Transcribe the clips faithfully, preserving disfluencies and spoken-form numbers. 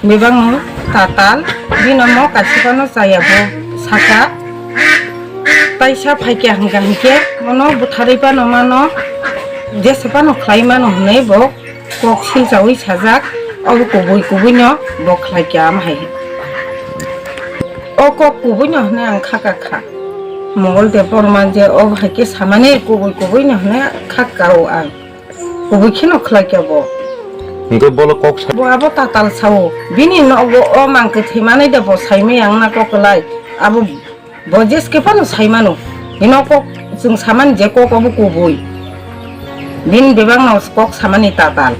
Bebakno tatal, bino mo kaisa phano chaya bo saka, taisa phaikya hwnkha hinkhe bono butharwi phano mano, jesa phano khlai mano hwnwi bo kok silchaui sajak, obo kubui kubuino bo khlaikya ama hai. O kok kubuino hwnwi ang khaka kha. Mongol Debbarma je obo hai khe samani kubui kubuino hwnwi khaka o ang. Kubui kheno khlai khe bo. Hwnkhe bolo kok sa- Bo abo tatal sao. Bini nogo o mang kwthwi manwi de bo saimaya wngna kok kwlai. Abo bo jeske phano saimano. Bino kok chwng samani je kok abo kubui. Bini bebakno kok samani tatal.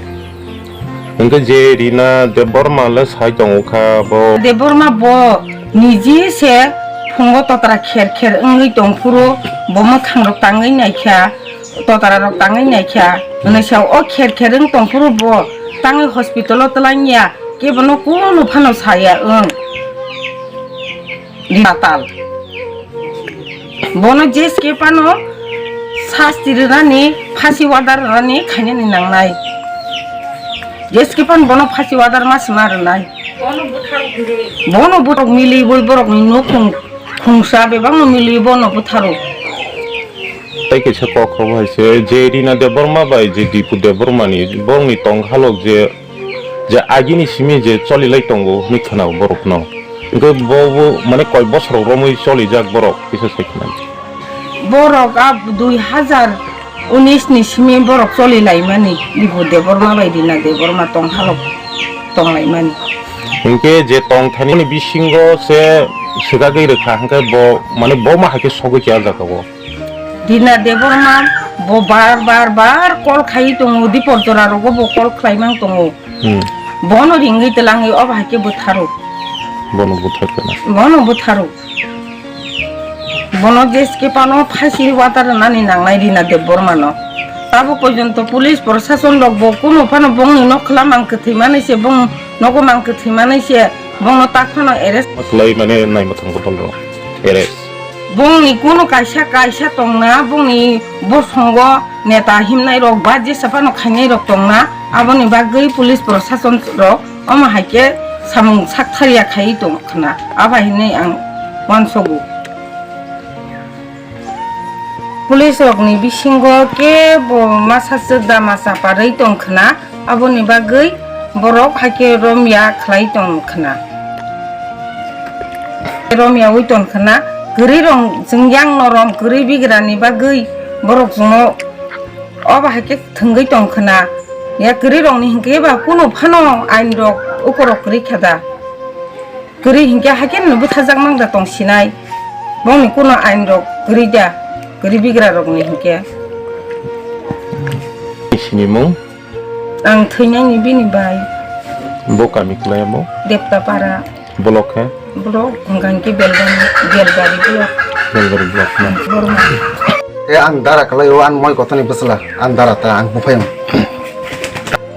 Hwnkhe je Rina Debbarma le sai tongo kha bo. Debbarma bo niji se phungo totra kher kher wngwi tongphuru bo mwkhang rok tangwi naikha. Totara rok tangwi naikha, hwnwi sa o kher kher wng tongphuru bo tangwi hospital o twlangya, kebono kunu phano saya wng. Tatal. Bono jeske phano sasti rwnani, phasi order rwnani khainani nangnai. Jeske phano bono phasi order ma sima rwnai. Bono buthar mili bui borokni nuk khung-, khungsa bebakno mili bono butharo. Tei kaisa kok kok hai se je Rina Debbarma bai je Dipu Debbarma ni bongni tong halok je, je agini simi je cholilai tongo hwnwi khwnao borokno. Hwnkhe bo, bo mane koi bosor romwi cholijak borok kisa sai khna. Borok a dui hazar unis ni simi borok cholilaimani Dipu Debbarma bai Rina Debbarma tong halok tonglaimani. Hwnkhe je tong thani bisingo se swkagwi rwkha hwnkhe bo mane bo ma hai khe sogwi khe ah jagao. Rina Debbarma bo bar bar bar call khai tongo, Dipor jora rogo bo call khlai mang tongo. Hmm. Bono ringwi twlangwi obo hai khe bwtharo. Bono bwthar khe na. Bono bwtharo. Bono jeske phano phasi watar nani nangnai Rina Debbarma no. Tabo porjonto police prosason rok bo kuno phano bongni nok khla mang kwthwi manwi se bong nogo mang kwthwi manwi se bongno tak phano arrest. Matlai mane nai mathang bodol rok. Arrest. Bongni kuno kaisa kaisa tongna, bongni bosongo neta himnai rok ba jesa phano khainai rok tongna, aboni bagwi police prosason rok omo hai khe samung sak thariya khai tong khna, abo hai hinwi ang uansogo. Police rokni bisingo kebo masa swk da masa parwi tong khna, aboni bagwi borok hai khe romya khlai tong khna. Romya wi tong khna, kwrwi rong chwng yang norom kwrwi bigrani bagwi borok chwngno obo hai khe thwngwi tong khna. Ya kwrwi rokni hinkhe ba kuno phano ain rok ukorok kwrwi kha da. Kwrwi hinkhe hakhe no bwthajak mang da tong sinai. Bongni kuno ain rok kwrwi da, kwrwi bigra rokni hinkhe. Sinimung? Ang thwinaini bini bai. Bo kami kwlai amo? Deptapara. Block khe? Block hwnkha hinkhe Belbari, Belbari block. Belbari block na? Borma. Tei ang dara kwlai o, ang moi kotoni bwsla, ang dara ta, ang buphai ang.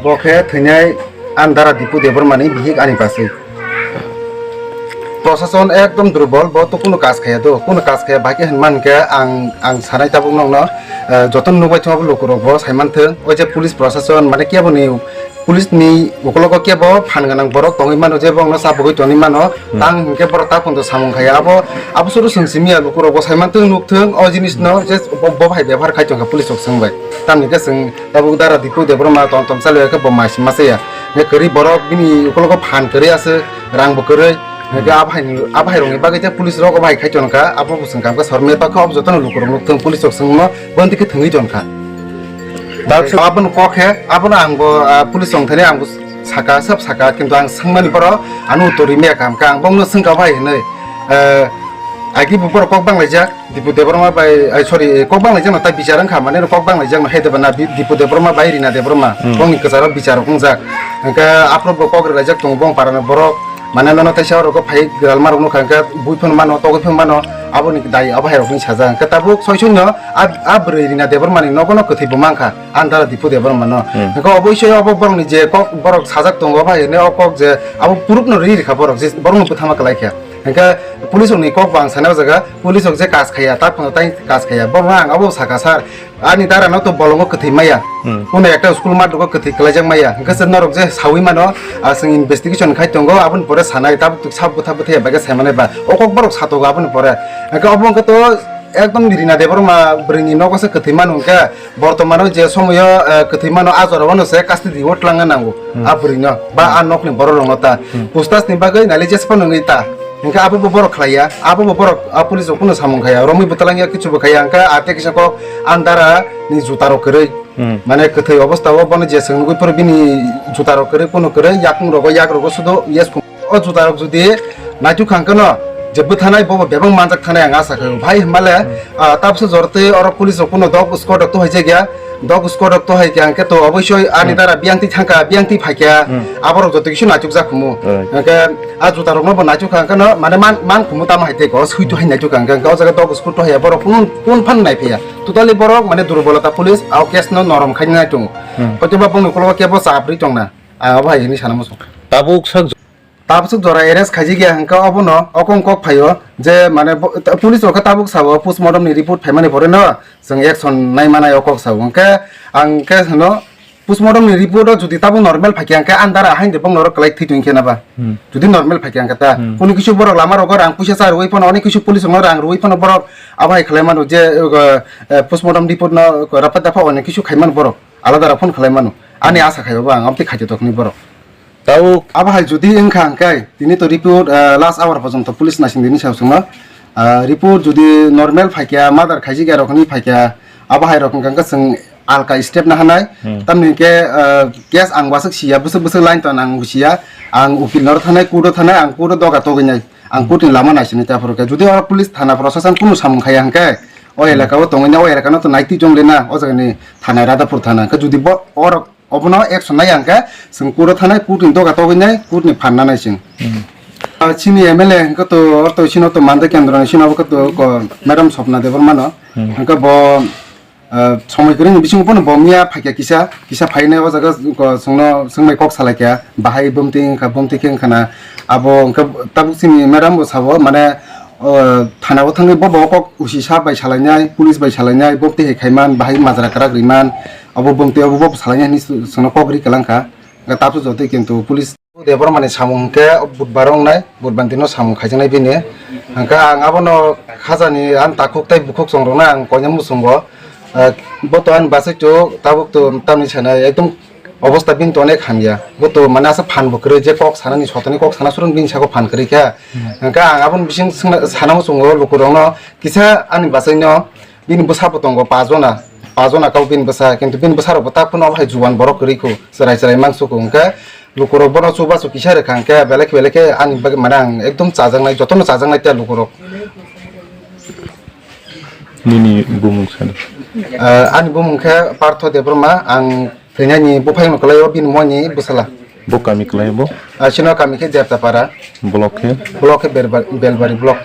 Bo khe thwinai ang dara Dipu Debbarmani bihik ani bachwi. Prosason ekdom durbol, bo to kuno kaj khaya do, kuno kaj khaya, bai khe hinman khe ang, ang sanai tabuk nokno, eh, jotono nukbai thung abo lukurok bo saiman thung, o je police prosason mane keboni police ni ukologo kebo phan gwnang borok tongwi mano je bongno chabugwi tongwi mano, hmm, tang hinkhe borok ta phondo samung khaya, abo, abo suru swng simi ya lukurok bo saiman thung nuk thung o jinis no je bo, bo hai bebohar khai tongkha police rok swng bai, tamni khe swng tabuk dara Dipu Debbarma tong tong chalwi khe bo mai sima chaya, je kwrwi borok bini ukologo phan kwrwi aswk. Rang bo kwrwi, hwnkhe, hmm, abo hai, abo hai rokni bagwi tei police rok obo hai khai tonkha, abo bo swngkha, hwnkhe sor me pakha, obo jotono lukurok nuk thung, police rok swngno, bondi khe thwngwi tonkha. Dak, abono kok khe, abono ang bo, ah, police rok thani ang bo saka, sab saka, kintu ang swngmani borok, ano uttor rimya kaham kha, ang bongno swngkha bai hinwi, eh, agi bo borok kok banglaijak. Dipu Debbarma bai, ai, sorry, kok banglaijak no, tai bichar wngkha, mane kok banglaijak no, hai Debbarma, Bi-, Dipu Debbarma bai Rina Debbarma, hmm, bongni kwcharo bichar rok wngjak. Hwnkhe aphuru bo kok rwlaijak tongo, bong parani borok, mane nono teisa rok phai gwdalma rok nukha, hwnkhe bui phano mano, togwi phano mano, aboni dai abo hai rok hinwi sajak. Hwnkhe tabuk soi soi no, a, a bwrwi Rina Debbarma ni nogo no kwthwi bo mankha, andara Dipu Debbarma no. Hmm. Hwnkhe obo isoi obo borokni je kok borok sajak tongo, bai hwnwi o kok je abo proof no rwi rikha borok, je borok no bwthama kwlai kha. Hingke police rokni kok bo ang sana o jaga, police rok je kas khaiya, ta phano tai kas khaiya. Bo ang abo saka sir, ani dara no to bolongo kwthwi maya. Hmm. Kuno ekta school mat rogo kwthwi kwlaijak maya. Hingke se norok je sawi mano, ah, chwng investigation khai tongo, aboni pore sanai, tabuk tuk sab bwtha bwtha ya bagwi sai manai ba. O kok borok satogo aboni pore. Hingke obo hingke to ekdom Rina Debbarma bwrwini nogo se kwthwi mano hingke, bortomano je somoyo, eh, kwthwi mano, a jora o no se custody o twlangna nango. Hmm. A bwrwino, ba a nokni borok rokno ta. Hmm. Pustash ni bagwi nali jesphano wngwi ta. Hingke abo bo borok khlaiya, abo bo borok a police rok kuno samung khaiya, romwi bwtalang ya kichu bo khaiya, hingke a tei kisa kok andara ni juta rok kwrwi. Hmm. Mane kwthwi obostha o bono je chwng nugwi phuru bini juta rok kwrwi, kuno kwrwi, yakung rogo, yak rogo sudo yes. O juta rok jodi naituk kha hwnkhe no je bwthanai bobo bebak manjak thanai ang asa khaio. Bhai hwnmale, hmm, ah, tabuksa jora tei oro police rok kuno dog squad rok to hai jakya, dog squad rok to hai khe hwnkhe to oboisoi ani, hmm, dara biyang twi thangkha, biyang twi phaikha, hmm, aborok joto kisu naituk jak humu. Right. Hwnkhe a juta rokno bo naituk kha hwnkhe no mane man, man khumu tamo hai tei ko sui to hai naituk kha hwnkhe o jaga dog squad to hai borok kun, kun phan nai phiya. Totally borok mane durbolota police a case no norom khai nai tongo. Hmm. Hoito ba bongni ukulok kebo chap ri tongna. Ang abo hai hini sana muchung. Tabuk sak Tabsuk jora arrest khaijak ya hwnkhe obono okong kok phaio je mane bo-, ta-, police rok khe tabuk sabo postmortem ni report phaimani pore no chwng action nai manai o kok sabo hwnkhe ang khe hwno postmortem ni report o jodi tabuk normal phaikha hwnkhe andara haino bongno oro kwlai thwi tongkhe na ba. Hmm. Jodi normal phaikha hwnkhe ta, hmm, kunu kisu borok lama rogo rang puisa cha rwui phano, onek kisu police rokno rang rwui phano borok abo hai khlai mano je, uh, uh, postmortem report no rapha dapha onek kisu khai mano borok alada rok phone khlai mano. Ani, hmm, asa khai bo ang amtwi khaito tokni borok. Tabuk. Abo hai jodi wngkha hwnkhe, tini to report, ah, last hour porjonto police naising dini sao swngo. Ah, report jodi normal phaikha, murder khaijak ya rok hinwi phaikha, abo hai rok wngkha hwnkhe chwng alka step na hanai. Hmm. Tamni hwnkhe, ah, case ang waswk siya, bwswk bwswk line to ang siya. Ang ukil noro thanai, court o thanai, ang court o doga togwi nai. Ang, hmm, court ni lama naisinai ta phuru khe. Jodi oro police thana prosason kunu samung khaiya hwnkhe, o, hmm, elaka o tongwi na, o elaka no to naitwi jong le na, o jaga ni thana Radhapur thana. Hwnkhe jodi bo orok Obono action nai ang khe, chwng court o thanai, court ni doga togwi nai, court ni phan nanai chwng. Hmm. Ah, chini M L A hwnkhe to, to sino to Manda Kendra ni sino bo khe to ko Madam Swapna Debbarma no. Hmm. Hwnkhe bo, ah, somoi kwrwini bisingo bono bo miya phaikha kisa, kisa phainai o jaga ko chwngno, chwngbai kok salaikha, bahai bumtwi wngkha, bumtwi khe wngkha na. Abo hwnkhe tabuk chini madam bo sabo, mane, o, thana o thangwi bo, bo kok usi sir bai salainai, police bai salainai, bo twi hai khaiman, bahai majra kwrak riman, abo bumtwi abo bo salainai hinwi chwngno kok ri kwlang kha. Hwnkhe tabuk jotoi kintu police. Debbarma ni samung hwnkhe budbar wngnai, budbar dino samung khaijaknai bini. Hwnkhe ang abono khajani ang takhuk tei bukhuk chongrokno ang koina muchungo. Ah, bo to ani bachai to tabuk to tamni sanai ekdom Obostha bini to onek hamya. Bo to mane asa phan bo kwrwi, je kok sanani sotoni kok sana surung bini saka phan kwrwi kha. Hmm. Hwnkhe ang aboni bising swngna, sana muchungo lukurokno kisa ani bachai no bini bwsa bo tongo pajona. Pajona kau bini bwsa, kintu bini bwsa rok bo tak phano obo hai juan borok kwrwi kho, chwrai chwrai mangsuko. Hwnkhe lukurok bono chubachu kisa rwkha hwnkhe belai khe belai khe ani bagwi mane ang ekdom chajaknai, jotono chajaknai tia lukurok. Nini bumung sani? Ah, ani bumung khe Partho Debbarma, ang Thwinani buphayungno kwlaio bini moni bwsala. Bo kami kwlai bo? Asino kami khe Jeptapara. Block khe? Block khe Berba-, Belbari block.